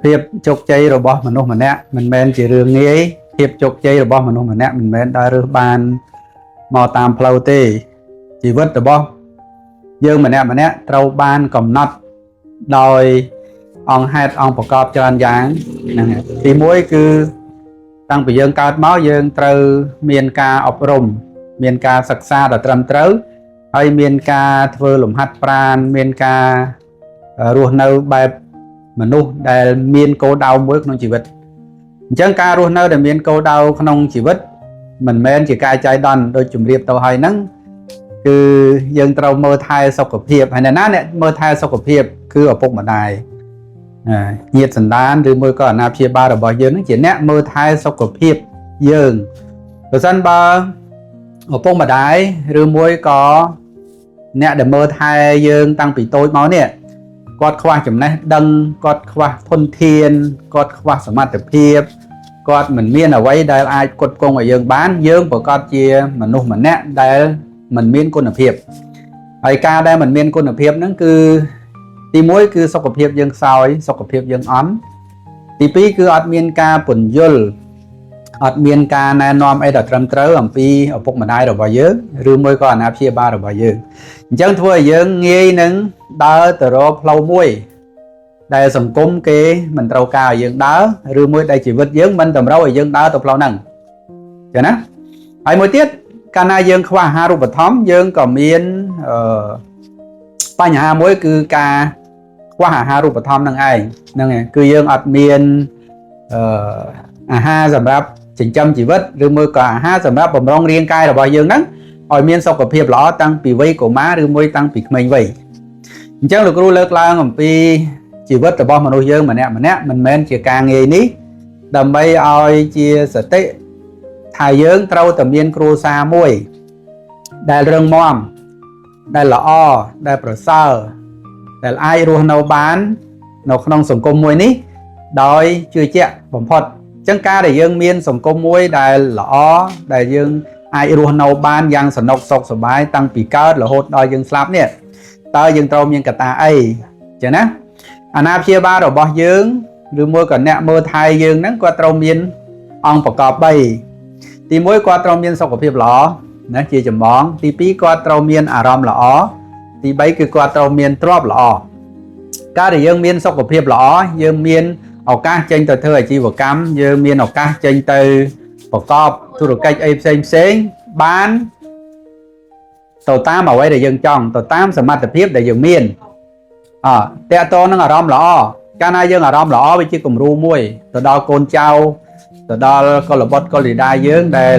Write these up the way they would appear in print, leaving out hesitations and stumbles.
ភាពជោគជ័យរបស់មនុស្សម្នាក់មិនមែនជារឿងងាយភាពជោគជ័យរបស់មនុស្សម្នាក់មិនមែនដើររើសបានមកតាមផ្លូវទេជីវិតរបស់យើងម្នាក់ម្នាក់ត្រូវបានកំណត់ដោយអង្គហេតុអង្គប្រកបច្រើនយ៉ាងហ្នឹងហើយទីមួយគឺតាំងពីយើងកើតមកយើងត្រូវមានការអប់រំមានការសិក្សាដ៏ត្រឹមត្រូវហើយមានការធ្វើលំហាត់ប្រាណមានការរស់នៅបែបមនុស្សដែលមានគោលដៅមួយក្នុងជីវិតអញ្ចឹងការរស់នៅដែលមានគោលដៅក្នុងជីវិតមិនមែនជាការចៃដន្យដូចជំរាបទៅហើយហ្នឹងគឺយើងត្រូវមើលថែសុខភាពហើយអ្នកណាអ្នកមើលថែសុខភាពគឺឪពុកម្ដាយញាតិសន្តានឬមួយក៏អាណាព្យាបាលរបស់យើងហ្នឹងជាអ្នកមើលថែសុខភាពយើងប្រសិនបើឪពុកម្ដាយឬមួយក៏អ្នកដែលមើលថែយើងតាំងពីតូចមកនេះគាត់ខ្វះចំណេះដឹងគាត់ខ្វះធនធានគាត់ខ្វះសមត្ថភាពគាត់មិនមានអ្វីដែលអាចផ្គត់ផ្គង់ឲ្យយើងបានយើងប្រកាសជាមនុស្សម្នាក់ដែលមិនមានគុណភាពហើយការដែលមិនមានគុណភាពហ្នឹងគឺទី1គឺសុខភាពយើងខ្សោយសុខភាពយើងអន់ទី2គឺអត់មានការពន្យល់អត់មានការណែនាំអីដ៏ត្រឹមត្រូវអំពីឪពុកម្ដាយរបស់យើងឬមួយក៏អាណាព្យាបាលរបស់យើងអញ្ចឹងធ្វើឲ្យយើងងាយនឹងដើរទៅរកផ្លូវមួយដែលសង្គមគេមិនត្រូវការឲ្យយើងដើរឬមួយដែលជីវិតយើងមិនតម្រូវឲ្យយើងដើរទៅផ្លូវហ្នឹងចឹងណាហើយមួយទៀតកាលណាយើងខ្វះអាហារូបត្ថម្ភយើងក៏មានអឺបញ្ហាមួយគឺការខ្វះអាហារូបត្ថម្ភនឹងឯងហ្នឹងឯងគឺយើងអត់មានអឺអាហារសម្រាប់ចិញ្ចឹមជីវិតឬមួយក៏អាហារសម្រាប់បំរុងរាងកាយរបស់យើងហ្នឹងឲ្យមានសុខភាពល្អតាំងពីវ័យកុមារឬមួយតាំងពីក្មេងវ័យអញ្ចឹងលោកគ្រូលើកឡើងអំពីជីវិតរបស់មនុស្សយើងម្នាក់ម្នាក់មិនមែនជាការងាយនេះដើម្បីឲ្យជាសតិថាយើងត្រូវតែមានគ្រួសារមួយដែលរឹងមាំដែលល្អដែលប្រសើរដែលអាចរស់នៅបាននៅក្នុងសង្គមមួយនេះដោយជឿជាក់បំផុតអញ្ចឹងការដែលយើងមានសង្គមមួយដែលល្អដែលយើងអាចរស់នៅបានយ៉ាងសនុកសុខសប្បាយតាំងពីកើតរហូតដល់យើងស្លាប់នេះតើយើងត្រូវមានកត្តាអីចឹងណាអាណាព្យាបាលរបស់យើងឬមួយក៏អ្នកមើលថែយើងហ្នឹងគាត់ត្រូវមានអង្គប្រកប3ទី1គាត់ត្រូវមានសុខភាពល្អណាជាចម្បងទី2គាត់ត្រូវមានអារម្មណ៍ល្អទី3គឺគាត់ត្រូវមានទ្រព្យល្អការដែលយើងមានសុខភាពល្អយើងមានឱកាសចេញទៅធ្វើអាជីវកម្មយើងមានឱកាសចេញទៅប្រកបធុរកិច្ចអីផ្សេងផ្សេងបានទៅតាមអ្វីដែលយើងចង់ទៅតាមសមត្ថភាពដែលយើងមានអតកតនឹងអារម្មណ៍ល្អកាលណាយើងអារម្មណ៍ល្អវាជាគំរូមួយទៅដល់កូនចៅទៅដល់កុលបុត្រកុលធីតាយើងដែល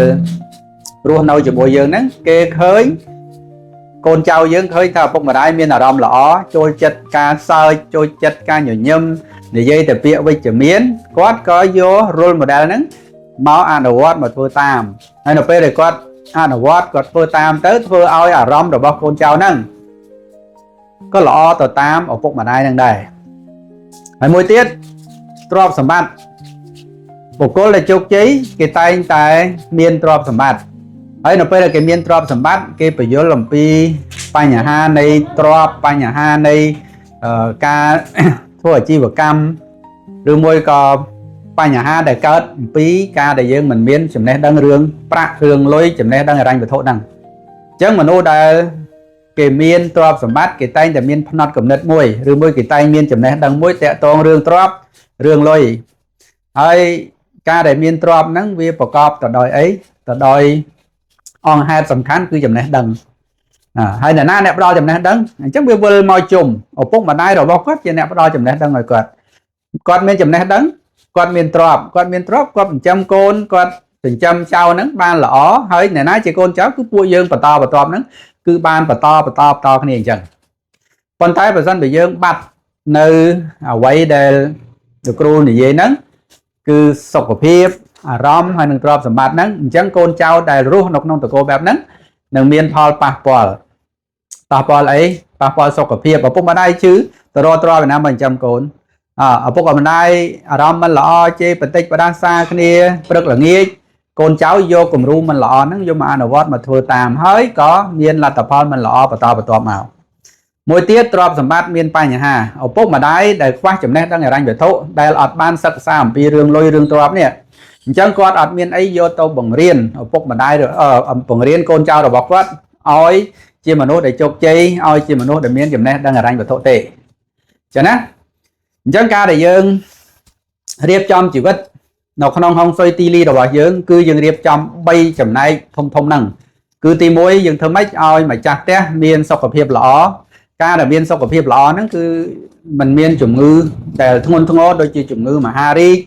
រស់នៅជាមួយយើងហ្នឹងគេឃើញកូនចៅយើងឃើញថាឪពុកម្ដាយមានអារម្មណ៍ល្អចូលចិត្តការសើចចូលចិត្តការញញឹមនិយាយតែពាក្យវិជ្ជមានគាត់ក៏យក role model ហ្នឹងមកអនុវត្តមកធ្វើតាមហើយនៅពេលដែលគាត់អនុវត្តគាត់ធ្វើតាមទៅធ្វើឲ្យអារម្មណ៍របស់កូនចៅហ្នឹងក៏ល្អទៅតាមឪពុកម្ដាយហ្នឹងដែរហើយមួយទៀតទ្រព្យសម្បត្តិបុគ្គលដែលជោគជ័យគេតែងតែមានទ្រព្យសម្បត្តិហើយនៅពេលដែលគេមានទ្រព្យសម្បត្តិគេបញ្យល់អំពីបញ្ហានៃទ្រព្យបញ្ហានៃការ ធ្វើអាជីវកម្មឬមួយក៏បញ្ហាដែលកើតអំពីការដែលយើងមិនមានចំណេះដឹងរឿងប្រាក់រឿងលុយចំណេះដឹងហិរញ្ញវត្ថុហ្នឹងអញ្ចឹងមនុស្សដែលគេមានទ្រព្យសម្បត្តិគេតែងតែមានផ្នត់គំនិតមួយឬមួយគេតែងមានចំណេះដឹងមួយតាក់ទងរឿងទ្រព្យរឿងលុយហើយការដែលមានទ្រព្យហ្នឹងវាប្រកបទៅដោយអីទៅដោយអង្គហេតុសំខាន់គឺចំណេះដឹងហើយអ្នកណាអ្នកផ្ដល់ចំណេះដឹងអញ្ចឹងវាវិលមកជុំឪពុកម្ដាយរបស់គាត់ជាអ្នកផ្ដល់ចំណេះដឹងឲ្យគាត់គាត់មានចំណេះដឹងគាត់មានទ្រព្យគាត់មានទ្រព្យគាត់ចិញ្ចឹមកូនគាត់ចិញ្ចឹមចៅហ្នឹងបានល្អហើយអ្នកណាជាកូនចៅគឺពួកយើងបន្តបន្ទាប់ហ្នឹងគឺបានបន្តបន្តបន្តគ្នាអញ្ចឹងប៉ុន្តែបើសិនបើយើងបាត់នៅអ្វីដែលលោកគ្រូនិយាយហ្នឹងគឺសុខភាពអារម្មណ៍ហើយនឹងទ្រព្យសម្បត្តិហ្នឹងអញ្ចឹងកូនចៅដែលរស់នៅក្នុងតកូលបែបហ្នឹងនឹងមានផលប៉ះពាល់ប៉ះពាល់អីប៉ះពាល់សុខភាពឪពុកម្ដាយឈឺទៅរកទ្រព្យឯណាមកចិញ្ចឹមកូនអឪពុកម្ដាយអារម្មណ៍មិនល្អជេរបតិចបដាសាគ្នាព្រឹកល្ងាចកូនចៅយកគំរូមិនល្អហ្នឹងយកមកអនុវត្តមកធ្វើតាមហើយក៏មានលទ្ធផលមិនល្អបន្តបន្ទាប់មក មួយទៀតទ្រព្យសម្បត្តិមានបញ្ហាឪពុកម្ដាយដែលខ្វះចំណេះដឹងហិរញ្ញវត្ថុដែលអត់បានសិក្សាអំពីរឿងលុយរឿងទ្រព្យនេះអញ្ចឹងគាត់អត់មានអីយកទៅបង្រៀនឪពុកម្ដាយបង្រៀនកូនចៅរបស់គាត់ឲ្យជាមនុស្សដែលជោគជ័យឲ្យជាមនុស្សដែលមានចំណេះដឹងហិរញ្ញវត្ថុទេចឹងណាអញ្ចឹងការដែលយើងរៀបចំជីវិតនៅក្នុងហុងស៊ុយទីលីរបស់យើងគឺយើងរៀបចំ3ចំណែកធំធំហ្នឹងគឺទី1យើងធ្វើម៉េចឲ្យម្ចាស់ផ្ទះមានសុខភាពល្អការដែលមានសុខភាពល្អហ្នឹងគឺมันមានជំងឺដែលធ្ងន់ធ្ងរដូចជាជំងឺមហារីក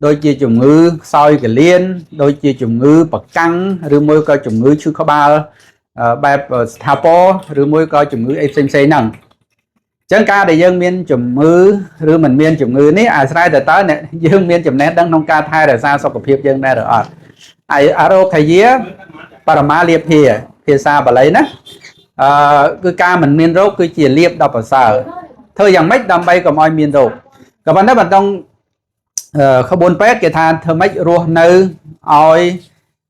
ដូចជាជំងឺខ្សោយកលៀនដូចជាជំងឺប្រកាំងឬមួយក៏ជំងឺឈឺក្បាលបែបស្ថាពរឬមួយក៏ជំងឺអីផ្សេងផ្សេងហ្នឹងចឹងការដែលយើងមានជំងឺឬមិនមានជំងឺនេះអាស្រ័យទៅតើអ្នកយើងមានចំណេះដឹងក្នុងការថែរក្សាសុខភាពយើងដែរឬអត់ហើយអរោគយាបរមាលាភាភាសាបាលីណាអឺគឺការមិនមានរោគគឺជាលាភដ៏ប្រសើរធ្វើយ៉ាងម៉េចដើម្បីកុំឲ្យមានរោគក៏ប៉ុន្តែបន្តក្បួនពេទ្យគេថាធ្វើម៉េចរស់នៅឲ្យ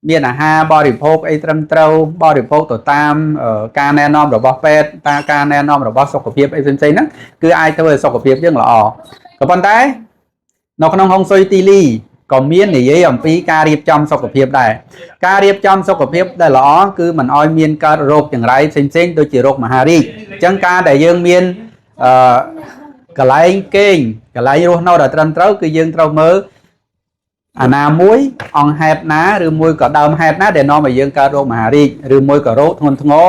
មានអាហារបរិភោគអីត្រឹមត្រូវបរិភោគទៅតាមការណែនាំរបស់ពេទ្យតាមការណែនាំរបស់សុខភាពអីផ្សេងៗហ្នឹងគឺអាចធ្វើឲ្យសុខភាពយើងល្អក៏ប៉ុន្តែនៅក្នុងហុងស៊ុយទីលីក៏មាននិយាយអំពីការរៀបចំសុខភាពដែរការរៀបចំសុខភាពដែលល្អគឺមិនឲ្យមានកើតរោគចង្រៃផ្សេងៗដូចជារោគមហារីកអញ្ចឹងការដែលយើងមានអឺកន្លែងគេងកន្លែងរស់នៅដែលត្រឹមត្រូវគឺយើងត្រូវមើលអាណាមួយអង្គហេតុណាឬមួយក៏ដើមហេតុណាដែលនាំឲ្យយើងកើតរោគមហារីកឬមួយក៏រោគធ្ងន់ធ្ងរ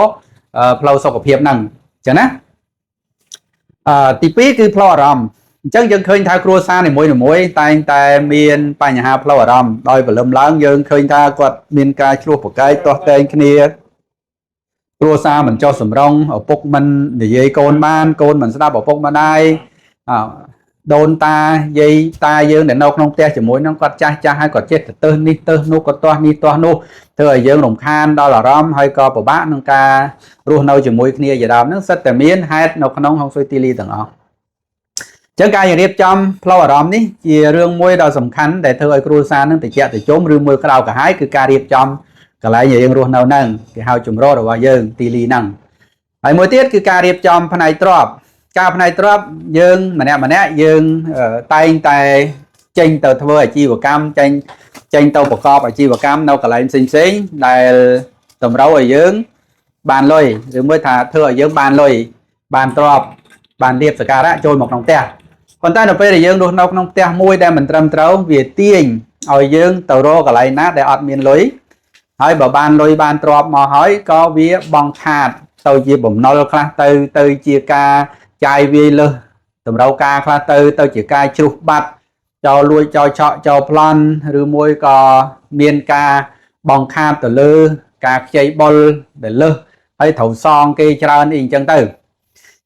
ផ្លូវសុខភាពហ្នឹងអញ្ចឹងណាអឺទី2គឺផ្លូវអារម្មណ៍អញ្ចឹងយើងឃើញថាគ្រួសារនីមួយៗតែងតែមានបញ្ហាផ្លូវអារម្មណ៍ដោយព្រលឹមឡើងយើងឃើញថាគាត់មានការឆ្លោះប្រកែកទាស់ទែងគ្នាគ្រួសារមិនចោះសម្រងឪពុកមិននិយាយកូនបានកូនមិនស្ដាប់ឪពុកម្ដាយអដូនតាយាយតាយើងដែលនៅក្នុងផ្ទះជាមួយនឹងគាត់ចាស់ចាស់ហើយគាត់ចេះទៅទើសនេះទើសនោះគាត់ទាស់នេះទាស់នោះធ្វើឲ្យយើងរំខានដល់អារម្មណ៍ហើយក៏ពិបាកក្នុងការរស់នៅជាមួយគ្នាជាដើមហ្នឹងសិតតែមានហេតុនៅក្នុងហុងស៊ុយទីលីទាំងអស់ចឹងការរៀបចំផ្លូវអារម្មណ៍នេះជារឿងមួយដ៏សំខាន់ដែលធ្វើឲ្យគ្រួសារនឹងតិចតិជុំឬមួយក្រៅកាហាយគឺការរៀបចំកន្លែងដែលយើងរស់នៅហ្នឹងគេហៅជំរករបស់យើងទីលីហ្នឹងហើយមួយទៀតគឺការរៀបចំផ្នែកទ្រព្យការផ្នែកទ្រព្យយើងម្នាក់ម្នាក់យើងតែងតែចេញទៅធ្វើអាជីវកម្មចេញចេញទៅប្រកបអាជីវកម្មនៅកន្លែងផ្សេងផ្សេងដែលតម្រូវឲ្យយើងបានលុយឬមួយថាធ្វើឲ្យយើងបានលុយបានទ្រព្យបានលៀបសការៈចូលមកក្នុងផ្ទះប៉ុន្តែនៅពេលដែលយើងរស់នៅក្នុងផ្ទះមួយដែលមិនត្រឹមត្រូវវាទាញឲ្យយើងទៅរកកន្លែងណាដែលអត់មានលុយហើយបើបានលុយបានទ្រព្យមកហើយក៏វាបងខាតទៅជាបំណុលខ្លះទៅទៅជាការចាយវាយលើសតម្រូវការខ្លះទៅទៅជាការជ្រុះបាត់ចោលលួចចោលឆក់ចោលប្លន់ឬមួយក៏មានការបងខាតទៅលើការខ្ចីបុលដែលលើសហើយត្រូវសងគេច្រើនអីអញ្ចឹងទៅអ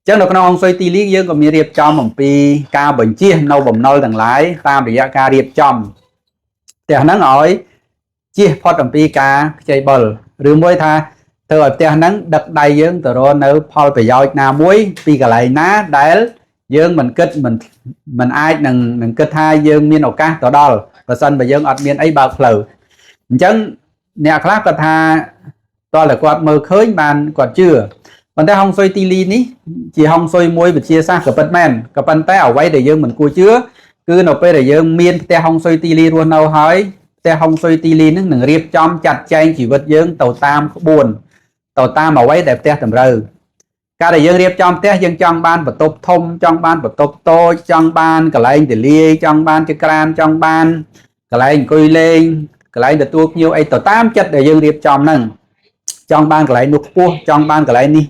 ញ្ចឹងនៅក្នុងអង្គស៊ុយទីលីយើងក៏មានរៀបចំអំពីការបញ្ជៀសនៅបំណុលទាំងឡាយតាមរយៈការរៀបចំផ្ទះហ្នឹងឲ្យជៀសផុតអំពីការខ្ចីបុលឬមួយថាធ្វើឲ្យផ្ទះហ្នឹងដឹកដៃយើងទៅរកនៅផលប្រយោជន៍ណាមួយពីកន្លែងណាដែលយើងមិនគិតមិនមិនអាចនឹងនឹងគិតថាយើងមានឱកាសទៅដល់បើសិនបើយើងអត់មានអីបើកផ្លូវអញ្ចឹងអ្នកខ្លះគាត់ថាតើតែគាត់មើលឃើញបានគាត់ជឿប៉ុន្តែហុងស៊ុយទីលីនេះជាហុងស៊ុយមួយវិទ្យាសាស្ត្រក៏ពិតមែនក៏ប៉ុន្តែអ្វីដែលយើងមិនគួរជឿគឺនៅពេលដែលយើងមានផ្ទះហុងស៊ុយទីលីរស់នៅហើយផ្ទះហុងស៊ុយទីលីនឹងនឹងរៀបចំចាត់ចែងជីវិតយើងទៅតាមក្បួនទៅតាមអ្វីដែលផ្ទះតម្រូវការដែលយើងរៀបចំផ្ទះយើងចង់បានបន្ទប់ធំចង់បានបន្ទប់តូចចង់បានកន្លែងទលាយចង់បានចក្រានចង់បានកន្លែងអង្គុយលេងកន្លែងទទួលភ្ញៀវអីទៅតាមចិត្តដែលយើងរៀបចំហ្នឹងចង់បានកន្លែងនោះខ្ពស់ចង់បានកន្លែងនេះ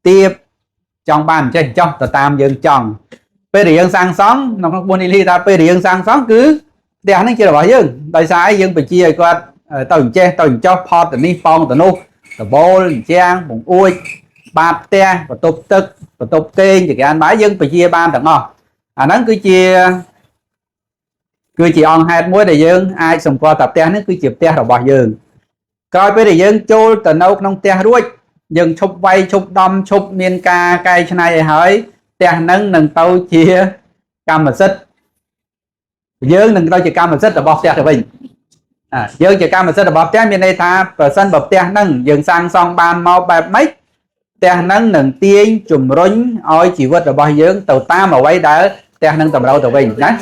ទៀបចង់បានចេះចោះទៅតាមយើងចង់ពេលដែលយើងសាងសង់ក្នុងក្បួននេះលីថាពេលដែលយើងសាងសង់គឺផ្ទះហ្នឹងជារបស់យើងដោយសារអីយើងបញ្ជាឲ្យគាត់ទៅអញ្ចេះទៅអញ្ចោះផតទៅនេះប៉ងទៅនោះដបូលអញ្ចាំងបង្អួចបាតផ្ទះបន្ទប់ទឹកបន្ទប់គេងចក្រានបាយយើងបញ្ជាបានទាំងអស់អាហ្នឹងគឺជាគឺជាអង្គហេតុមួយដែលយើងអាចសម្គាល់ថាផ្ទះនេះគឺជាផ្ទះរបស់យើងក្រោយពេលដែលយើងចូលទៅនៅក្នុងផ្ទះរួចយើងឈប់វាយឈប់ដំឈប់មានការកែច្នៃឲ្យហើយផ្ទះហ្នឹងនឹងទៅជាកម្មសិទ្ធិយើងនឹងទៅជាកម្មសិទ្ធិរបស់ផ្ទះទៅវិញយើងជាកម្មសិទ្ធិរបស់ផ្ទះមានន័យថាប្រសិនបើផ្ទះហ្នឹងយើងសាងសង់បានមកបែបម៉េច ផ្ទះហ្នឹងនឹងទាញជំរុញឲ្យជីវិតរបស់យើងទៅតាមអ្វីដែលផ្ទះហ្នឹងតម្រូវទៅវិញណា។